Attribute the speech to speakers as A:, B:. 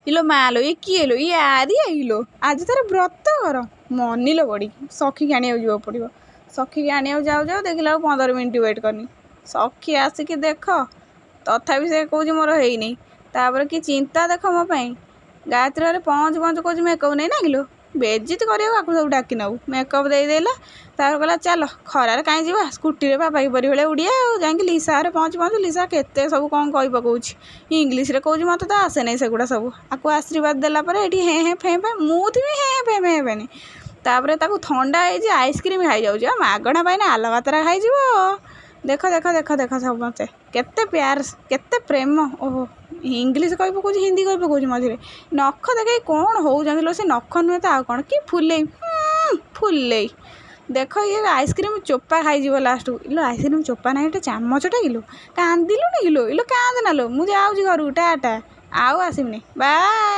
A: ଇଲୋ ମାଲୋ, ଇଏ କିଏ ଲୋ? ଇଏ ଆରିଆ କିଲୋ? ଆଜି ତାର ବ୍ରତଘର। ମନିଲୋ ବଡ଼ି ସଖୀକି ଆଣିବାକୁ ଯିବାକୁ ପଡ଼ିବ। ସଖୀକି ଆଣିବାକୁ ଯାଉ ଯାଉ ଦେଖିଲା ବେଳକୁ 15 ମିନିଟ୍ ୱେଟ୍ କରିନି। ସଖୀ ଆସିକି ଦେଖ, ତଥାପି ସେ କହୁଛି ମୋର ହେଇନି। ତାପରେ କି ଚିନ୍ତା ଦେଖ ମୋ ପାଇଁ। ଗାୟତ୍ରୀ ଘରେ ପହଞ୍ଚୁ ପହଞ୍ଚୁ କହୁଛି ମେକଅପ୍ ନେଇ ନା କିଲୋ, ବେଜିତ କରିବାକୁ ଆକୁ ସବୁ ଡାକି ନେବୁ। ମେକଅପ୍ ଦେଇଦେଲା। ତାପରେ କହିଲା ଚାଲ, ଖରାରେ କାହିଁ ଯିବା, ସ୍କୁଟିରେ ବାପା କିପରି ଭଳିଆ ଉଡ଼ିଆ। ଆଉ ଯାଇକି ଲିସା ଘରେ ପହଞ୍ଚୁ ପହଞ୍ଚୁ ଲିସା କେତେ ସବୁ କ'ଣ କହି ପକଉଛି, ଇଂଲିଶରେ କହୁଛି, ମୋତେ ତ ଆସେ ନାହିଁ ସେଗୁଡ଼ା ସବୁ। ଆକୁ ଆଶୀର୍ବାଦ ଦେଲା ପରେ ଏଠି ହେଁ ହେଁ ଫେଁ ଫେଁ, ମୁଁ ଥିବି ହେଁ ହେଁ ଫେଁ ଫେଁ ହେବେନି। ତାପରେ ତାକୁ ଥଣ୍ଡା ହେଇଛି, ଆଇସ୍କ୍ରିମ୍ ଖାଇଯାଉଛି। ଆଉ ମାଗଣା ପାଇନେ ଆଲବାତରା ଖାଇଯିବ। ଦେଖ ଦେଖ ଦେଖ ଦେଖ, ସମସ୍ତେ କେତେ ପ୍ୟାର, କେତେ ପ୍ରେମ। ଓହୋ, ଇଂଲିଶ କହି ପକଉଛି, ହିନ୍ଦୀ କହି ପକଉଛି ମଝିରେ। ନଖ ଦେଖେଇ କ'ଣ ହେଉଛନ୍ତି ଲୋ? ସେ ନଖ ନୁହେଁ ତ ଆଉ କ'ଣ? କି ଫୁଲେଇ ଫୁଲେଇ ଦେଖ। ଇଏ ଆଇସ୍କ୍ରିମ୍ ଚୋପା ଖାଇଯିବ ଲାଷ୍ଟକୁ। ଇଲୋ, ଆଇସ୍କ୍ରିମ୍ ଚୋପା ନାହିଁ, ଏଇଟା ଚାମଚଟା କିଲୋ। କାନ୍ଦିଲୁନି କିଲୋ? ଇଲୋ କାନ୍ଦନା ଲୋ, ମୁଁ ଯାଉଛି ଘରକୁ, ଟା ଟା, ଆଉ ଆସିବିନି, ବାଏ।